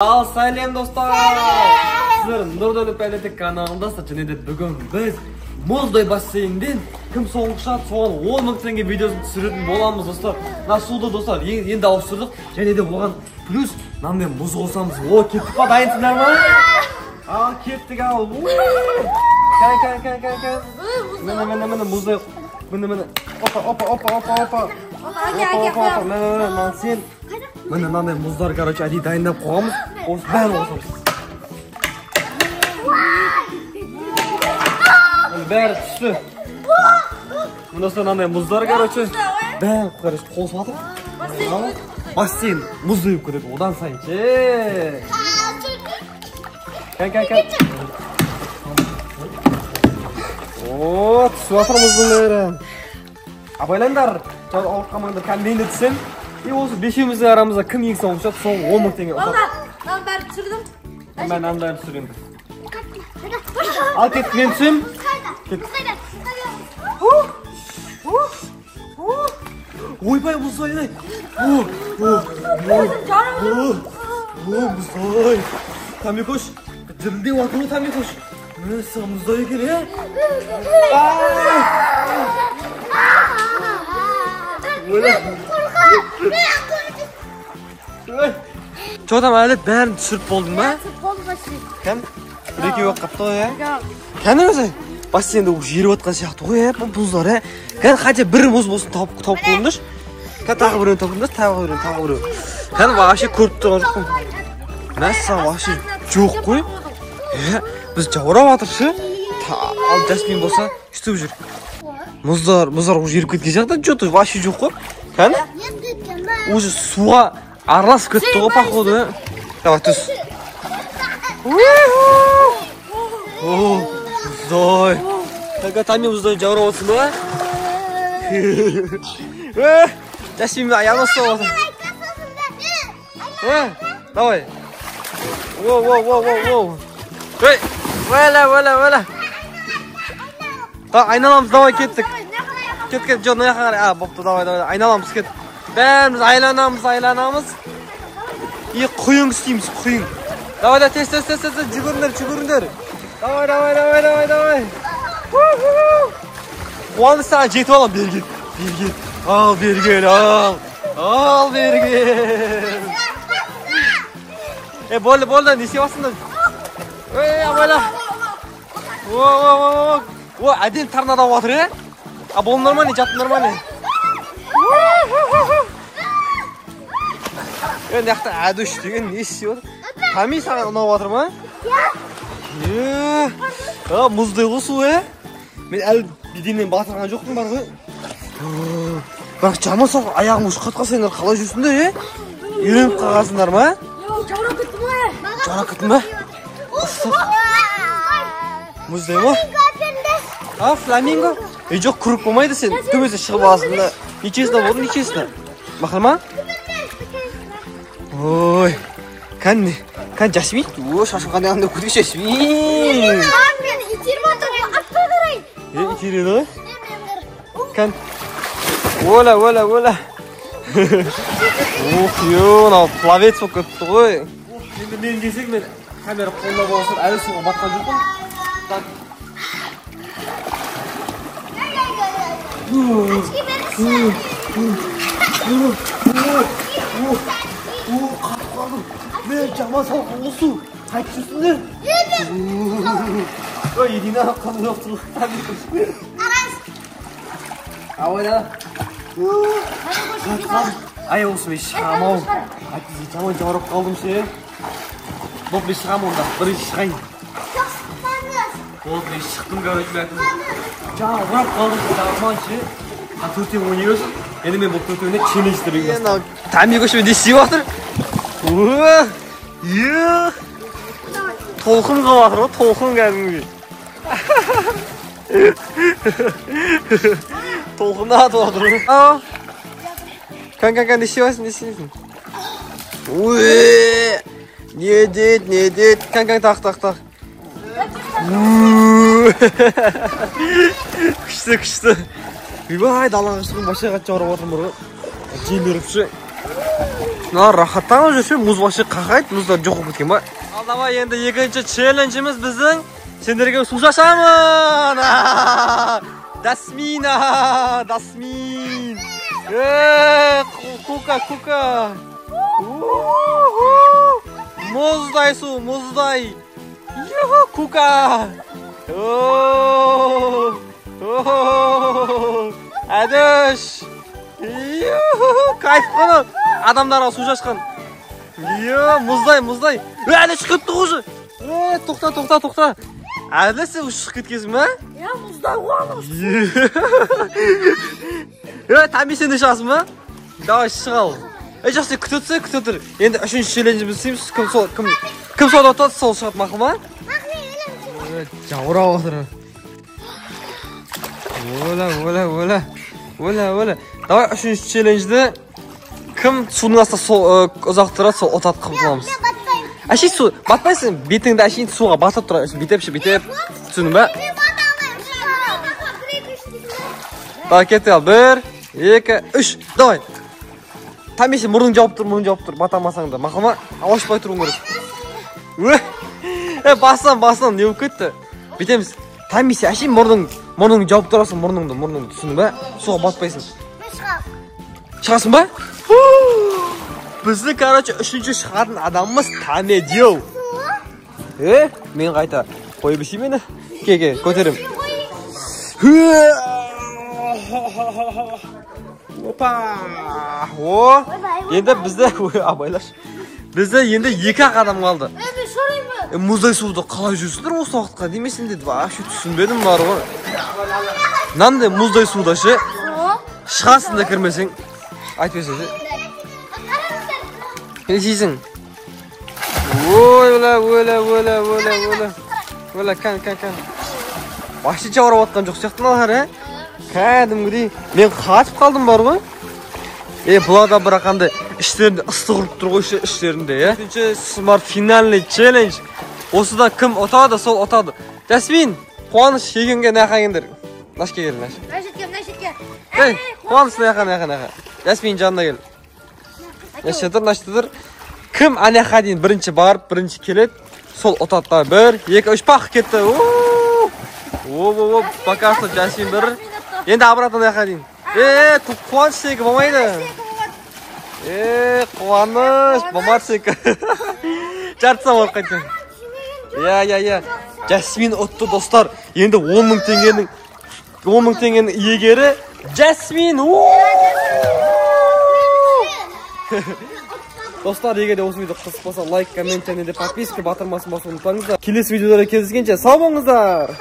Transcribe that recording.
Ал сәлем, достар! Сіздер Нұрдәулет Пәлетік каналындасыздар және де бүгін біз мұздай бассейнден кім соңғы шығады, соған 10 мың теңге видеосын түсіретін боламыз, достар. Мына суды, достар, енді ауыстырдық және де оған плюс мынандай мұз қосамыз. О, кеттік па, дайынсыңдар ма? Ал кеттік, ал. Кән, кән, кән, кән, кән. Міне, міне, міне, мұздай. Міне, міне. Опа, опа, опа, опа, опа. Опа, опа, опа. Міне, міне, мына сен. Міне, мынандай мұздар, короче, әдейі дайындап қойғанбыз. Осы бәрін қосамыз. Міне, бәрі түсті. Міне, достар, мынандай мұздар, короче, бәрі, короче, қосып жатыр. Бассейн мұздай болып кетеді одан сайын ше. Кән, кән, кән. О, түсіп жатыр мұздың бәрі. Абайлаңдар, ауырып қалмаңдар, кәдімгі мен де түсемін. И осы бесеуміздің арамызда кім ең соңғы шығады, соңғы 10 мың теңге ұтады. Мынаның бәрін түсірдім. Мен мынаның бәрін түсіремін. Ал кеттік, мен түсемін. Кеттік. Ойбай, мұздай, ай. О, о, о, о, мұздай. Тамикош, дірілдеп жатыр ғой, Тамикош. Мәссаған, мұздай екен, е? Че там, әлі бәрін түсіріп болдың ба? Түсіріп болдым почти. Кән, бір екеу ақ қапты ғой, ә? Кән өзі, бассейнде уже еріп жатқан сияқты ғой, ә, бұл мұздар, ә? Кән, хотя бір мұз болсын тауып көріңдерші. Кән, тағы біреуін тауып, тағы біреуін, тағы біреуін. Кән, вообще көріп тұрған жоқпын. Мәссаған, вообще жоқ қой. Е, біз жаурап жатыр ше. Ал Жасмин болса, үстіп жүр. Мұздар, мұздар уже еріп кеткен сияқты, че-то вообще жоқ қой. Кән? Уже суға араласып кетті ғой, походу. Давай, түс. О, мұздай. Кән, Тами, мұздай жаурап отырсың ба? Жасмин аяғын ұстап отыр. Давай. Воу, воу, воу, воу, воу. Эй, вәлә, вәлә, вәлә. Айналамыз, давай, кеттік. Кет, кет, жоқ, мына жаққа қарай. А, бопты, давай, давай, айналамыз, кет. Бәріміз айланамыз, айланамыз. И құйын істейміз, құйын. Давай, да, тез, тез, тез, тез, жүгіріңдер, жүгіріңдер. Давай, давай, давай, давай, давай. Қуаныш, саған жетіп аламын, бері кел, бері кел. Ал, бері кел, ал. Ал, бері кел. Е, болды, болды, не істеп жатсыңдар? Ей, абайла. О, о, о, о, әдемі торнадо болып жатыр, е? А, болың нормально, жаттың нормально. Е, мына жақта әдүш деген не істеп жатыр? Тами, саған ұнап жатыр ма? Е, а, мұздай ғой су, е? Мен әлі бидемнен батырған жоқпын бар ғой. Бірақ жаман салқын, аяғым уже қатқан, сендер қалай жүрсіңдер, е? Үйреніп қалғансыңдар ма? Жаурап кеттім ғой. Жаурап кеттің ба? Ыстық. Мұздай ма? А, фламинго? Е, жоқ, круг болмайды, сен төбесі шығып аласың да. Нечестно болды, нечестно. Мақұл ма? Ой, кән, кән, Жасмин. О, шашың қандай қандай көтек, Жасмин. Мен итеріп жатырмын, артқа қарай. Е, итереді ғой. Кән. Ола, ола, ола. Ух, ё, мынау пловец болып кетті ғой. Енді мен келсек, мен камера қолымда болсын, әлі суға батқан жоқпын. Қатып қалдым. Мен жаман салқын ғой су. Қайтып жүрсіңдер? Ой, Едина, қыз жоқ. Абайла. Қатып қалдым. Ай, осы мен шығамын ау. Әйтпесе жаман жаурап қалдым ше. Болды, мен шығамын онда. Бірінші шығайын. Болды, мен шықтым, короче, мен жаурап қалдым, жаман ше. А төртеу ойнай берсін. Енді мен бұл төртеуіне челлендж деп ұйымдастырдым. Тамикош не істеп жатыр? Е, толқын қылып жатыр ғой, толқын кәдімгідей. Толқындатып жатыр ғой. Кән, кән, кән, не істеп жатырсың, не істейсің? Уе, не дейді, не дейді? Кән, кән, тақ, тақ, тақ. Күшті, күшті. Ойбай, далаға шығып, вообще қатты жаурап жатырмын ғой. Жел үріп ше. Мыналар рахаттанып жүрсе, мұз вообще қақайды, мұздар жоқ болып кеткен ба? Ал давай енді екінші челленджіміз біздің. Сендерге су шашамын. Дасмина, Дасмин. Кука, кука. Мұздай су, мұздай. Кука. Әдіш. Кайф қана. Адамдарға су шашқан. Мұздай, мұздай. Әлі шығып кетті уже. Тоқта, тоқта, тоқта. Әлі сен шығып кеткенсің ба? Иә, мұздай ғой. Тәме, сен де шығасың ба? Давай, шығал. Жақсы, күте тұрса, күте тұр. Енді үшінші челленджімізді істейміз. Кім сода ұтады, сол шығады, мақұл ма? Жаурап отыр. Ола, ола, ола. Ола, ола. Давай үшінші челленджді кім судың астында ұзақ тұрады, сол ұтады қылып аламыз. Әшейін су батпайсың, бетіңді әшейін суға батып тұр, бүйтіп ше, бүйтіп. Түсіндің ба? Давай, кеттік ал. 1, 2, 3. Давай. Тәмеше, мұрның жауып тұр, мұрның жауып тұр. Бата алмасаң да, мақұл ма? Ауышпай тұруың керек. Басынан, басынан не болып кетті? Бүйтеміз. Тәмеше, әшейін мұрныңды жауып тұрасың, мұрныңды, мұрныңды, түсіндің ба? Суға батпайсың. Шығасың ба? Бізді, короче, үшінші шығатын адамымыз Тәмедеу. Мен қайта қойып ішейін мені. Ке, ке, көтерем. Опа! О! Енді бізде, ой, абайлаш. Бізде енді 2-ақ адам қалды. Мұздай суды қалай жүрсіңдер осы уақытқа деймесің деді. Вообще түсінбедім бар ғой. Мынандай мұздай суда ше. Шығасың да кірмесең. Айтпесең ше. Не істейсің? Ой, ола, ола, ола, ола, ола. Ола, кән, кән, кән. Вообще жаурап атқан жоқ сияқты мыналар, ә? Кәдімгідей. Мен қатып қалдым бар ғой. Бұлар да бірақ қандай іштерінде ыстық ұрып тұр ғой іштерінде, ә? Үшінші смарт финальный челлендж. Осыдан кім ұтады, сол ұтады. Жасмин, Қуаныш егенге нәқа келіңдер. Нашке кел, наш. Мына жерге, мына жерге. Ей, Қуаныш нәқа, нәқа, нәқа. Жасмин жанына кел. Нашке тұр, нашке тұр. Кім анаяққа дейін бірінші барып, бірінші келеді, сол ұтады. 1, 2, 3, пах кетті. О, пока что Жасмин бір. Енді обратно анаяққа дейін. Қуаныш сенікі болмайды. Қуаныш, болмады сенікі. Жартысына барып қайтты. Иә, иә, иә. Жасмин ұтты, достар. Енді 10 мың теңгенің, 10 мың теңгенің иегері Жасмин. Достар, егер де осы видео қызық болса, лайк, коммент және де подписка батырмасын басуды ұмытпаңыздар. Келесі видеоларда кездескенше сау болыңыздар.